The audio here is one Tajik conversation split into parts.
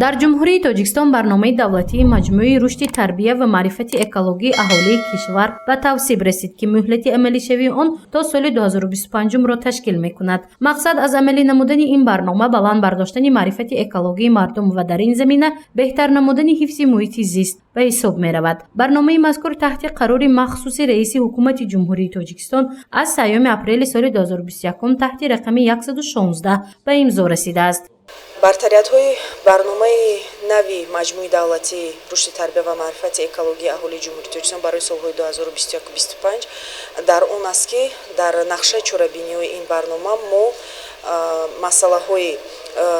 Дар Ҷумҳурии Тоҷикистон барномаи давлатии маҷмӯии рушди тарбия ва маърифати экологии аҳолии кишвар ба тавсиб расид, ки муҳлати амалишавии он то соли 2025-ро ташкил мекунад. Мақсад аз амалӣ намудани ин барнома баланд бардоштани маърифати экологии мардум ва дар ин замина беҳтар намудани ҳифзи муҳити зист ба ҳисоб меравад. Барномаи мазкур таҳти қарори махсуси раиси Ҳукумати Ҷумҳурии Тоҷикистон аз 3 апрели соли 2021 таҳти рақами 116 ба имзо расидааст. Бартариятҳои барномаи нави маҷмӯи давлатии рушди тарбия ва маърифати экологии аҳолии Ҷумҳурии Тоҷикистон барои солҳои 2021-25 дар он аст, ки дар нақшаи чорабиниҳои ин барнома мо масъалаҳои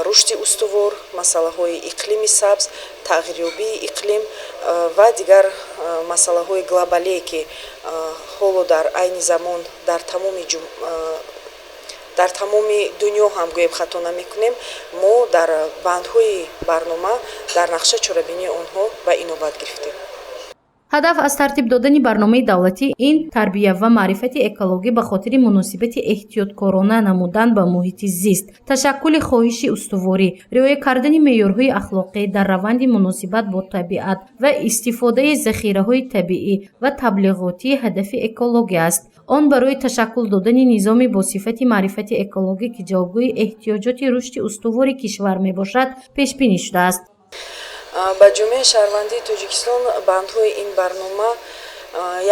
рушди устувор, масъалаҳои иқлими сабз, тағйирёбии иқлим ва дигар масъалаҳои глобалие, ки ҳоло дар айни замон дар тамоми дунё ҳам гӯем, хато намекунем, мо дар бандҳои барнома, дар нақша чорабинии онҳо ба инобат гирифтем. Ҳадаф аз тартиб додани барномаи давлатӣ ин тарбия ва маърифати экологӣ ба хотири муносибати эҳтиёткорона намудан ба муҳити зист, ташаккули хоҳиши устуворӣ, риоя кардани меъёрҳои ахлоқӣ дар раванди муносибат бо табиат ва истифодаи захираҳои табиӣ ва таблиғотии ҳадафи экологӣ аст. Он барои ташаккул додани низоми босифати маърифати экологӣ, ки ҷавобгӯи эҳтиёҷоти рушди устувори кишвар мебошад, пешбинӣ шудааст. Ба ҷомеаи шаҳрвандии Тоҷикистон бандҳои ин барнома,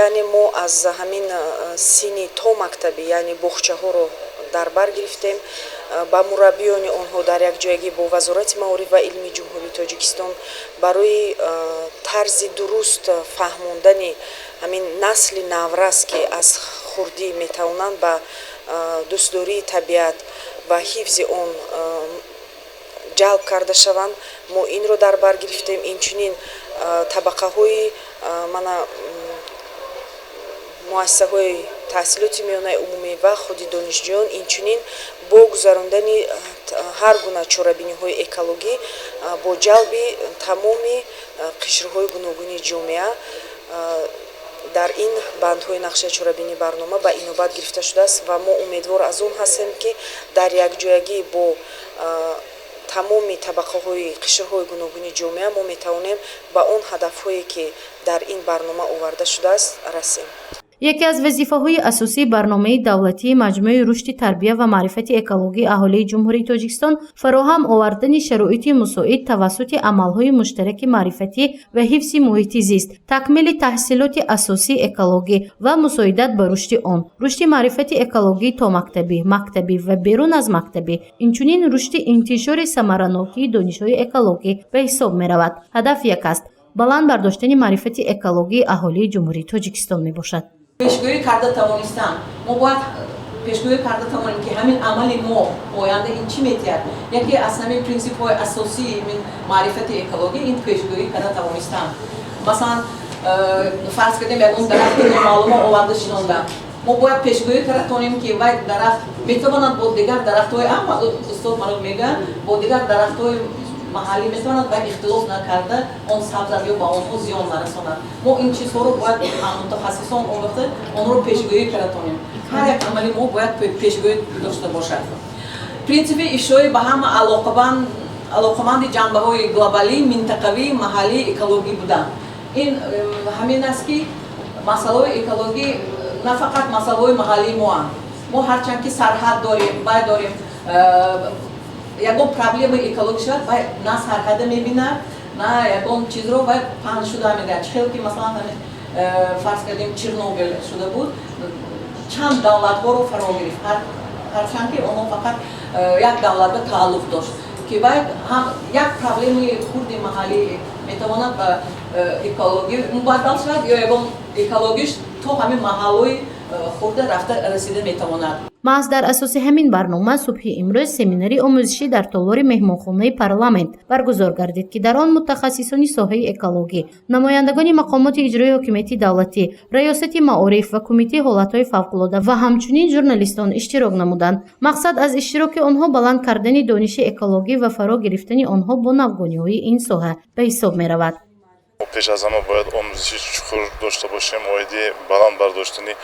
яъне мо аз ҳамин синни томактабӣ, яъне боғчаҳоро дар бар гирифтем, ба мураббиёни онҳо дар якҷоягӣ бо Вазорати маориф ва илми Ҷумҳурии Тоҷикистон барои тарзи дуруст фаҳмондани ҳамин насли наврас, ки аз хурдӣ метавонанд ба дӯстдории табиат ва ҳифзи он ҷалб карда шаванд, мо инро дар бар гирифтем. Инчунин табақаҳои мана муассисаҳои таҳсилоти миёнаи умумӣ ва худи донишҷӯён, инчунин бо гузарондани ҳар гуна чорабиниҳои экологӣ бо ҷалби тамоми қишрҳои гуногуни ҷомеа дар ин бандҳои нақшаи чорабинии барнома ба инобат гирифта шудааст. Ва мо умедвор аз он ҳастем, ки дар якҷоягӣ бо тамоми табақаҳои қишрҳои гуногуни ҷомеа мо метавонем ба он ҳадафҳое, ки дар ин барнома оварда шудааст, расем. Яке аз вазифаҳои асосии барномаи давлатии маҷмӯи рушди тарбия ва маърифати экологии аҳолии Ҷумҳурии Тоҷикистон фароҳам овардани шароити мусоид тавассути амалҳои муштараки маърифатӣ ва ҳифзи муҳити зист, такмили таҳсилоти асосии экологӣ ва мусоидат ба рушди он, рушди маърифати экологии томактабӣ, мактабӣ ва берун аз мактабӣ, инчунин рушди интишори самаранокии донишҳои экологӣ ба ҳисоб меравад. Ҳадаф як аст: баланд бардоштани маърифати экологии аҳолии Ҷумҳурии Тоҷикистон мебошад. Пешгӯӣ карда тавонистам, мо бояд пешгӯӣ карда тавонем, ки ҳамин амали мо оянда ин чӣ метиҳад. Яке аз ҳамин принсипҳои асосии маърифати экологӣ ин пешгӯӣ карда тавонистам. Масалан, фарз кардем, ягон дарахти номаълума оварда шинондам, мо бояд пешгӯӣ карда тавонем, ки вай дарахт метавонад бо дигар дарахтҳои, устод маро мегӯянд, бо дигар дарахтҳои маҳаллӣ метавонад вай ихтилоф накарда он сабзад ё ба онҳо зиён нарасонад. Мо ин чизҳоро бояд мутахассисон омӯхта, онҳоро пешгӯӣ карда тонем. Ҳар як амали мо бояд пешгӯӣ дошта бошад. Принсипи ифшои ба ҳама алоқаманди ҷанбаҳои глобалӣ, минтақавӣ, маҳаллӣ, экологӣ будан ин ҳамин аст, ки масъалаҳои экологӣ на фақат масъалаҳои маҳаллии моанд. Мо ҳарчанд ки сарҳад дорем, вай дорем, ягон проблемаи экологӣ шавад, вай на сарҳада мебинад, на ягон чизро, вай паҳн шуда медиҳад. Чӣ хел ки масалан ҳамин фарз кардем, Чернобил шуда буд, чанд давлатҳоро фаро гирифт, ҳарчанд ки онҳо фақат як давлат ба тааллуқ дошт, ки вай ҳам як проблемаи хурди маҳаллӣ метавонад ба экологӣ мубаддал шавад ё ягон экологиш то ҳамин маҳаллои хурда рафта расида метавонад. Маҳз дар асоси ҳамин барнома субҳи имрӯз семинари омӯзишӣ дар толори меҳмонхонаи парламент баргузор гардид, ки дар он мутахассисони соҳаи экологӣ, намояндагони мақомоти иҷроии ҳокимияти давлатӣ, Раёсати маориф ва Кумитаи ҳолатҳои фавқулода ва ҳамчунин журналистон иштирок намуданд. Мақсад аз иштироки онҳо баланд кардани дониши экологӣ ва фаро гирифтани онҳо бо навгониҳои ин соҳа ба ҳисоб меравад. Пеш аз ҳама бояд омӯзиши чуқур дошта бошем оиди баланд бардоштани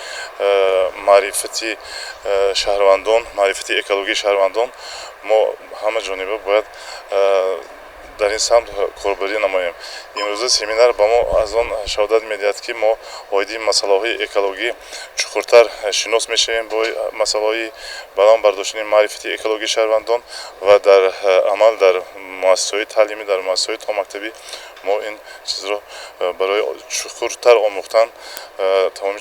маърифати шаҳрвандон, маърифати экологии шаҳрвандон. Мо ҳама ҷониба бояд Дар ин самт корбарӣ намоем. Имрӯза семинар ба мо аз он шаҳодат медиҳад, ки мо оиди масъалаҳои экологӣ чуқуртар шинос мешавем, бо масъалаҳои баланд бардоштани маърифати экологии шаҳрвандон ва дар амал дар муассисаҳои таълимӣ, дар муассисаҳои томактабӣ мо ин чизро барои чуқуртар омӯхтан тамоми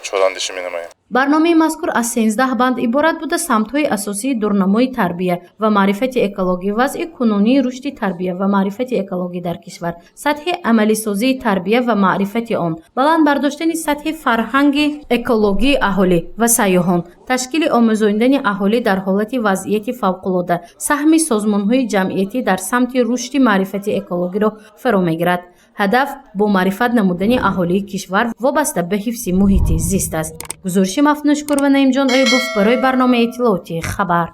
чораандешӣ менамоем. Барномаи мазкур аз 13 банд иборат буда, самтҳои асосии дурнамои тарбия ва маърифати экологӣ, вазъи кунунии рушди тарбия ва маърифати экологӣ дар кишвар, сатҳи амалисозии тарбия ва маърифати он, баланд бардоштани сатҳи фарҳанги экологии аҳолӣ ва сайёҳон, ташкили омӯзонидани аҳолӣ дар ҳолати вазъияти фавқулода, саҳми созмонҳои ҷамъиятӣ дар самти рушди маърифати экологиро фаро мегирад. Ҳадаф бомаърифат намудани аҳолии кишвар вобаста ба ҳифзи муҳити зист аст. Гузориши Мафнушкур ва Наимҷон Аюбов барои барномаи иттилоотии «Хабар».